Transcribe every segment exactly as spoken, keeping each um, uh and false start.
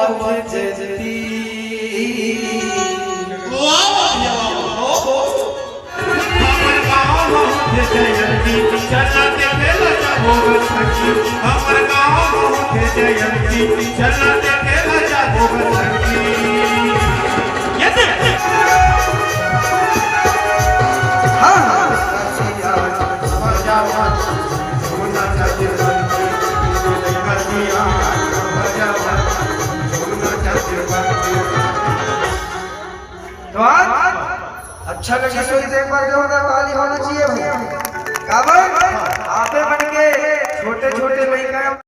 जयंती। वाह, वाह, वाह, वाह। हमर गाँव म होथे जयंती, चला देखे ला जाबो ग सखी। हमर गाँव म होथे जयंती, चला देखे ला जाबो ग सखी। ये दे। हाँ, हाँ। तो आज अच्छा लगे तो एक बार जोरदार ताली होना चाहिए भैया। काबर आपे मन के छोटे छोटे लइका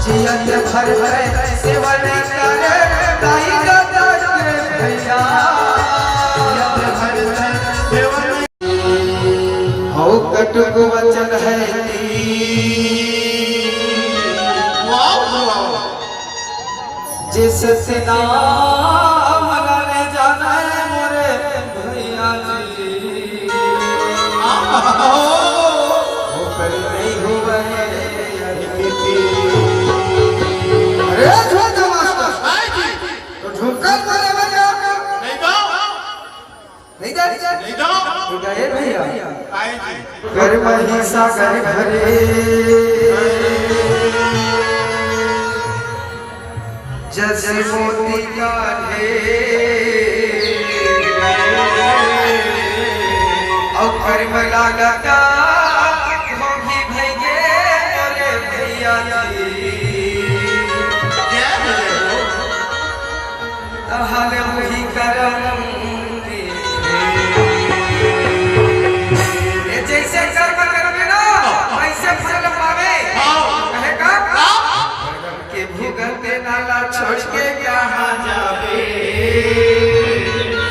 जियत भर भर सेवन करे, ताई दादा के भैया। जियत भर भर सेवन। हौ कटुक वचन है ती। वाह, वाह। जे सतनाम ला नइ जानय मोरे भैया जी। ओकर नइ होवय अरे झुमका मास्टर। आय जी। तो झुमका मारे भैया। नहीं तो। नहीं जा, नहीं जा। नहीं जा। तो गए भैया। आए जी। कर मही सागर भरे। जस मोती का ढेर। और कर्म लागता होगी भैये मोरे भैया जी। जय हो। तहन वही करम। ए, जैसे कर्म करबे ना, वैसे फल पावे। हाँ। कहे का? हाँ। के भुगते नाला छोड़ के कहाँ जाबे?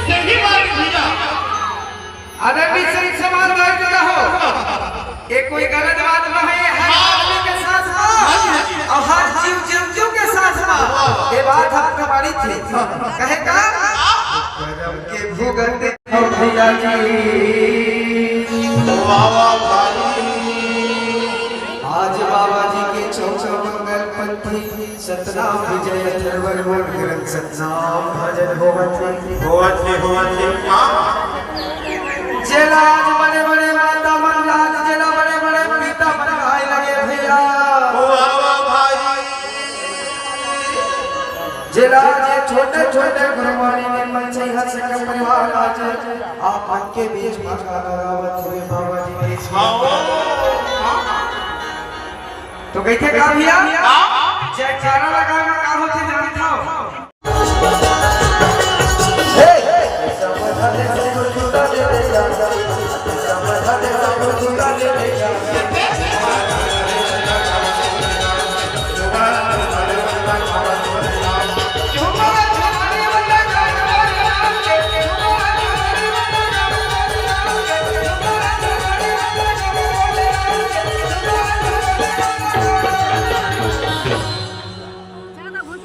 सही बात भैया। आदरणीय संत समाज भाई बंधु हो, ये कोई गलत बात ना है, हर आदमी के साथ बा, और हर जीव जंतु के साथ बा। ये बात हम प्रमाणित है। कहे का? के भुगते हो भैया जी। वाह, वाह, वाह। आज बाबा जी के चौक मंगल पंथी सतनाम विजय अथर्वण मोर करम सतनाम भजन होवत हे। होवत हे, होवत हे। हाँ। जेला आज बड़े-बड़े माता मन ला, आज जेला बड़े-बड़े पिता मन खाए लगे भैया। वाह, वाह, भाई। जेला आज ये छोटे-छोटे गुरुवाणी ने मन से यहाँ से कम परिवार आज आप मन के बीच में गाना गावत हुए बाबा जी के हाँ, हाँ। तो कहिथे का भैया? हाँ। जयकारा लगाए में का होथे जानत हव?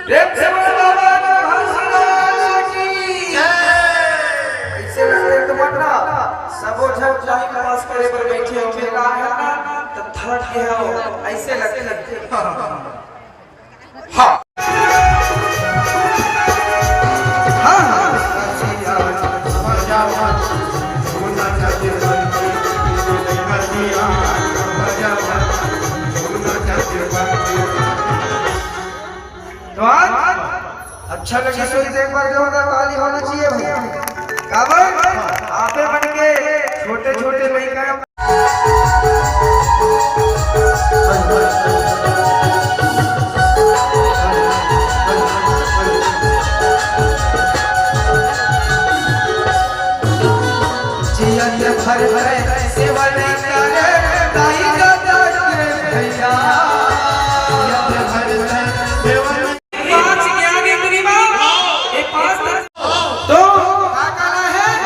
प्रेम से बोलो बाबा के भंसार की जय। ऐसे लगते तो मत ना, सबो झन टाइम पास करे बर बैठे हो, मेला है ना, तो थक गए हो, ऐसे लगते। हाँ। हाँ, हाँ। तो आज अच्छा लगे तो एक बार जोरदार ताली होना चाहिए भैया। काबर आपे मन के छोटे-छोटे लइका जियत भर भर सेवा नहीं करे, ताई का दर्द भैया। जियत भर भर सेवा नहीं पाँच ज्ञान इंद्री मा, ये पाँच तत्व। तो का काला है?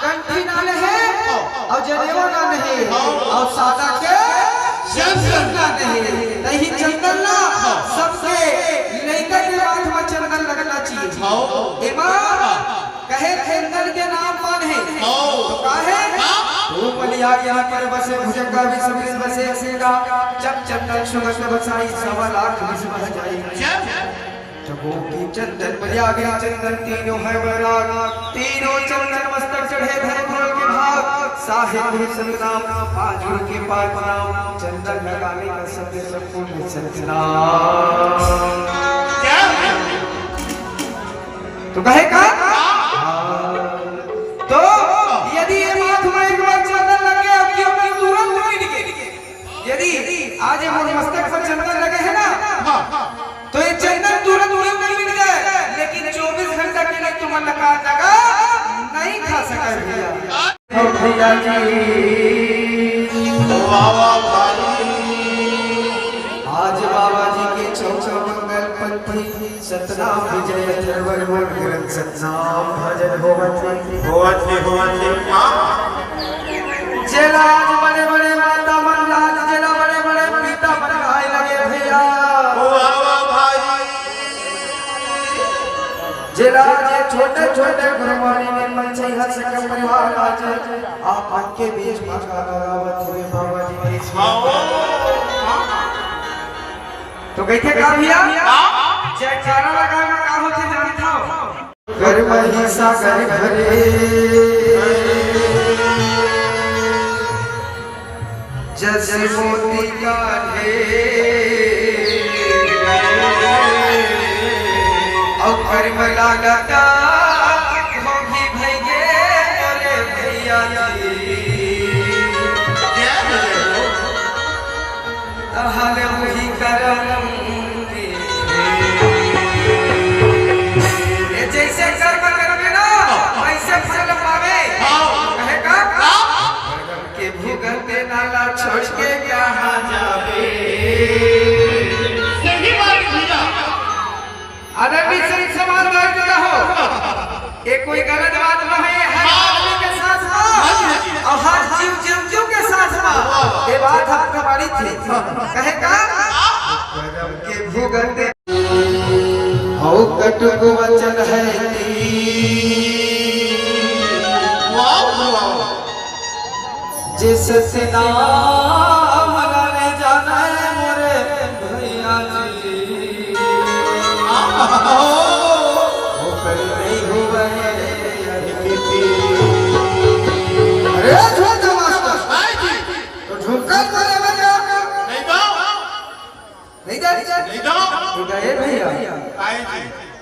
कंठी नाले है और जनेवा नाले है और सादा के चंदन नाले है। नहीं चंदन ना, सबके लइका के माथ में चंदन लगना चाहिए। एमा कहे चंदन के नाम पान हे। ओ। तो काहे? हाँ। ओ बलिया के पर बसे भुजंगा भी सब दिन बसे सीधा। जब चंदन सुगंध बसाई सवा लाख विश्व बह जाई। जब जब वो की चंदन बलिया गिरी चंदन तीनों है वैराग। तीनों चंदन मस्तक चढ़े धन घोल के भाग। साहिब गुरु सतनाम पांच गुरु के पांच नाम। चंदन लगाने का सत्य संपूर्ण सतनाम। क्या? तो कहे का? तो यदि ये माथ में एक बार चंदन लग गया, अब क्यों मैं तुरंत मिट गए? यदि आज ये मोर मस्तक पर चंदन लगे है ना, तो ये चंदन तुरंत क्यों नहीं मिट जाए, लेकिन चौबीस घंटा के लिए तुम अन्न का जगह नहीं खा सके भैया। और भैया जी, वाह, वाह, भाई। आज बाबा जी के चौचौ मंगल पंथी सतनाम विजय अथर्वण ग्रंथ सतनाम भजन होवत हे। होवत हे, होवत हे। हाँ। जेला आज बड़े-बड़े माता मन लाज, जेला बड़े-बड़े पिता मन गाय लगे भैया। ओ वाह, वाह, भाई। जेला आज ये छोटे-छोटे गुरुवाणी ने मन से हर सकल परिवार आज आप मन के बीच में गाना गावत हुए बाबा जी के हाँ, ओ। तो कहिथे का भैया? हाँ। जयकारा लगाए में का होथे जानत हव? कर मही सागर भरे, जस मोती का ढेर। अउ कर में लागता होगी भैये मोरे भैया जी। जय भैया हो। तहन वही करम। ये जैसे कर्म करबे ना, वैसे फल पावे। हाँ। कहे का? हाँ। के भुगते नाला छोड़ के कहाँ जावे? सही बात भैया। आदरणीय श्री समाज भाई जी हो, ये कोई गलत बात ना हे, हर आदमी के साथ बा, अउ हर जीव जंतु के साथ बा। ये बात हम प्रमाणित हे। कहे का? करम के भुगते, हौ कटुक वचन है वाह, वाह। जे सतनाम ला नइ जानय मोरे भैया जी। ओकर नइ होवय। अरे झुमका मास्टर, तो झुमका मारे भैया। नइ दे। नइ दे। तो गए भैया। आए जी।